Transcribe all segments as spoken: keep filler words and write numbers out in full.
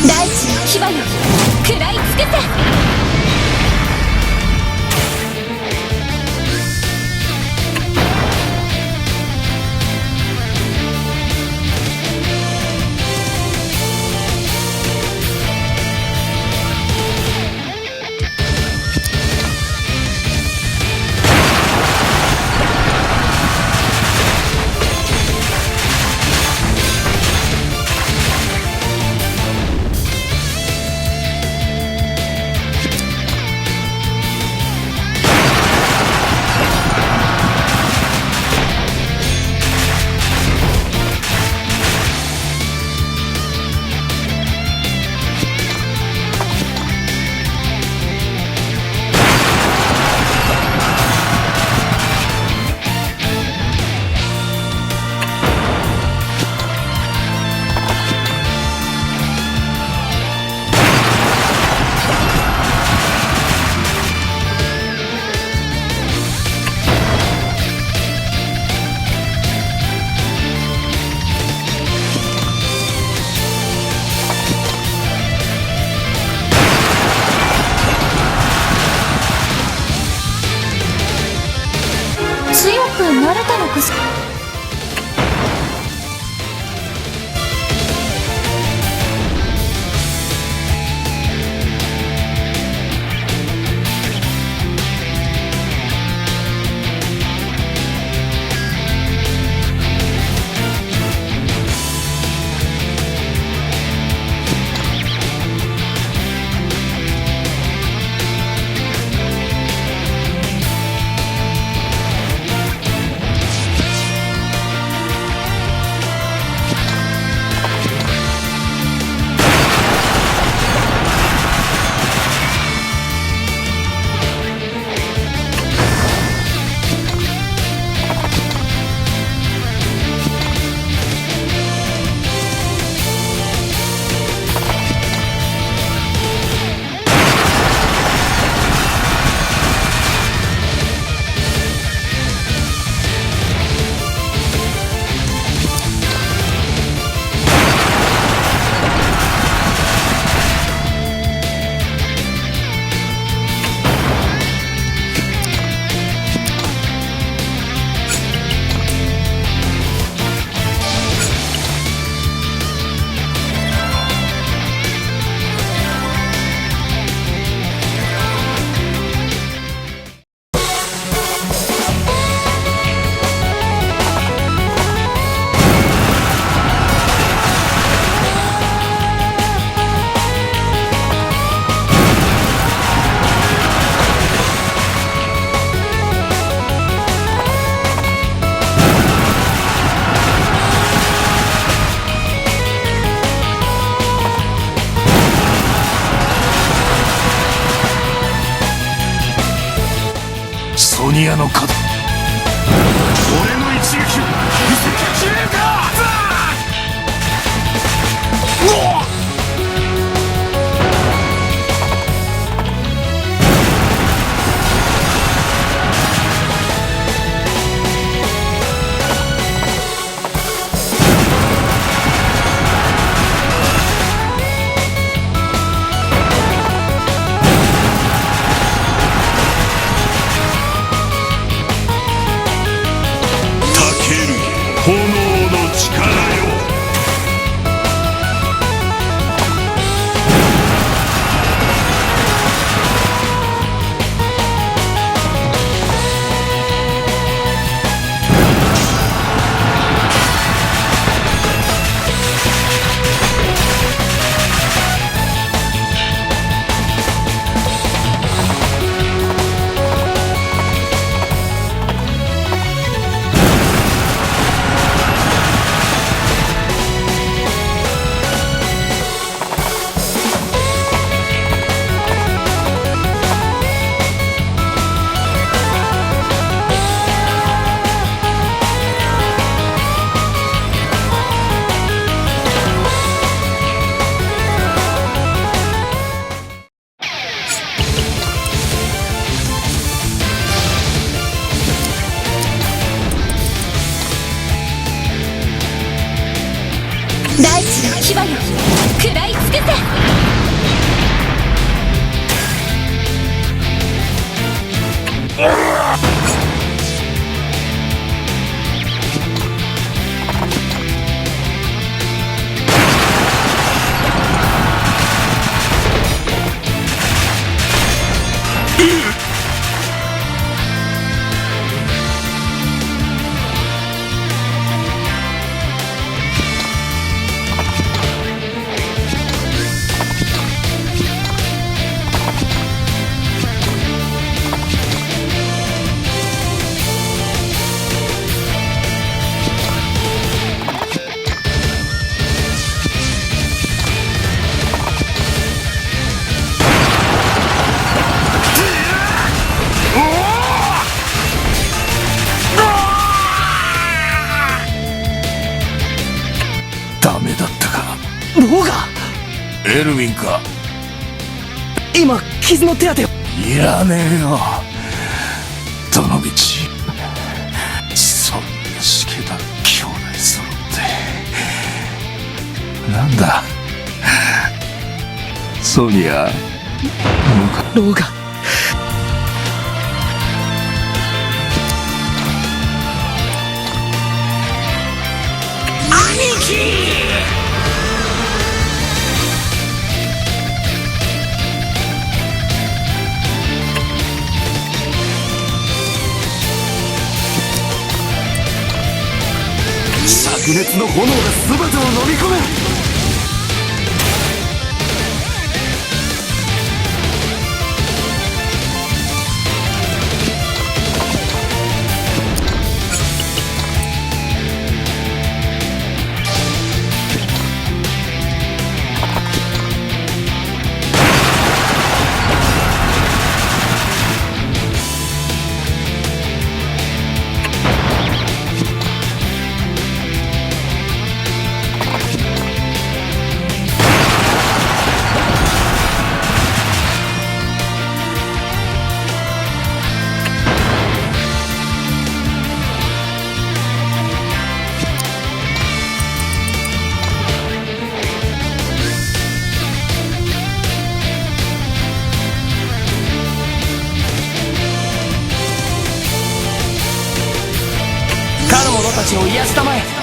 大地の牙よ、食らい尽くせ。強くなれたのかしら。ソニアの角。俺の一撃を見せてくれるか！うわっ！大地の牙よ、食らい尽くせ。ダメだったか。ローガン！エルウィンか？今、傷の手当てを。いらねえよ。どのみち、そんなしけた兄弟揃って。なんだ？ソニア？ローガン。兄貴！灼熱の炎が全てを飲み込め！かの者たちを癒したまえ。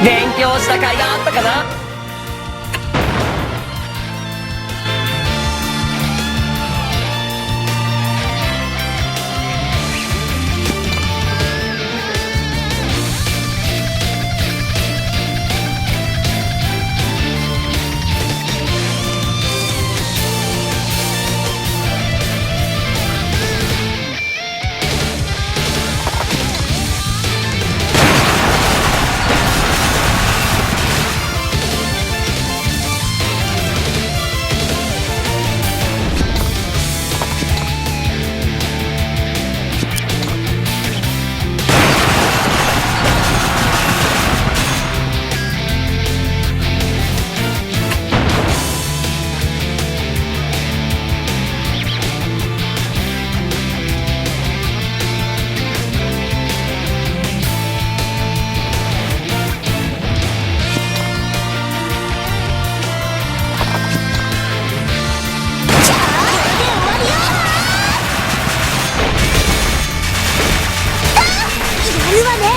勉強した甲斐があったかな？やるわね。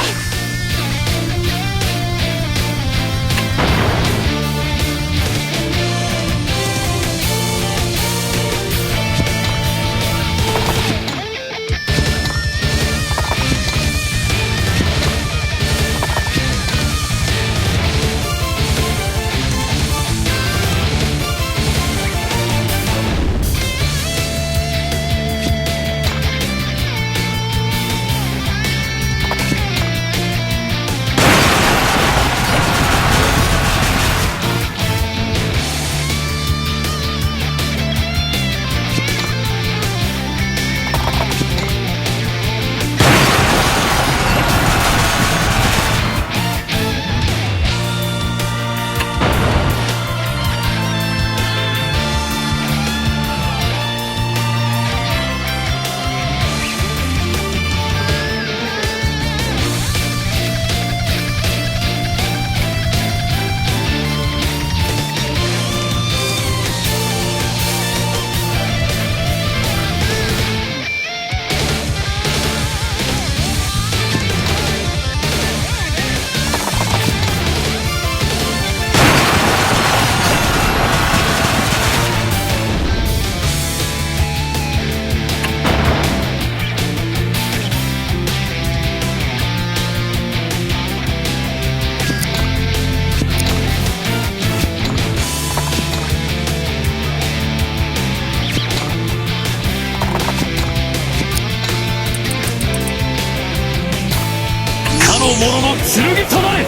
者の剣となれ。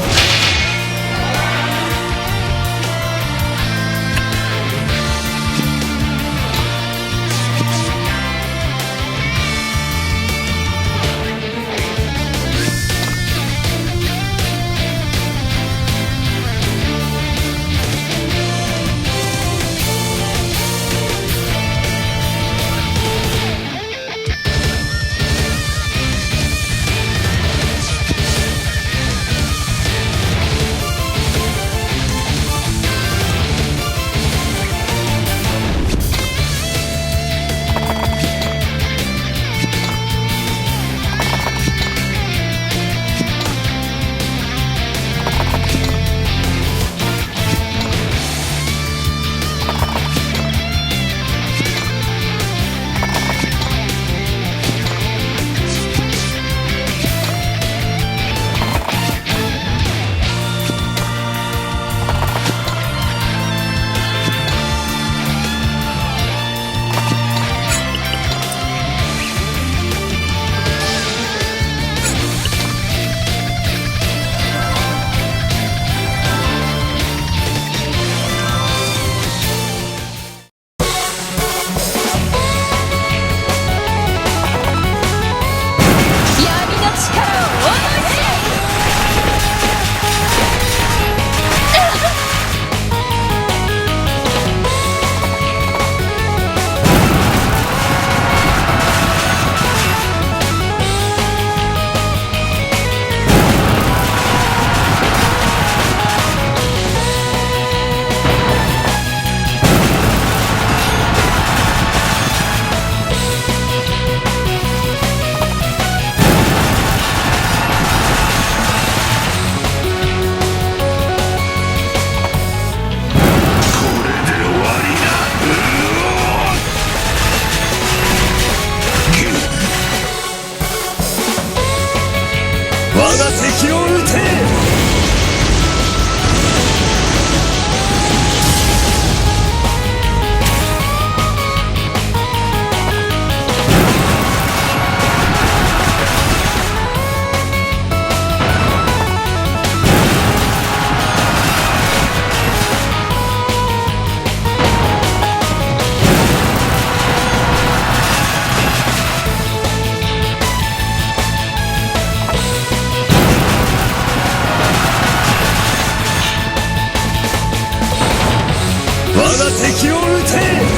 我が敵を討て。我が敵を討て。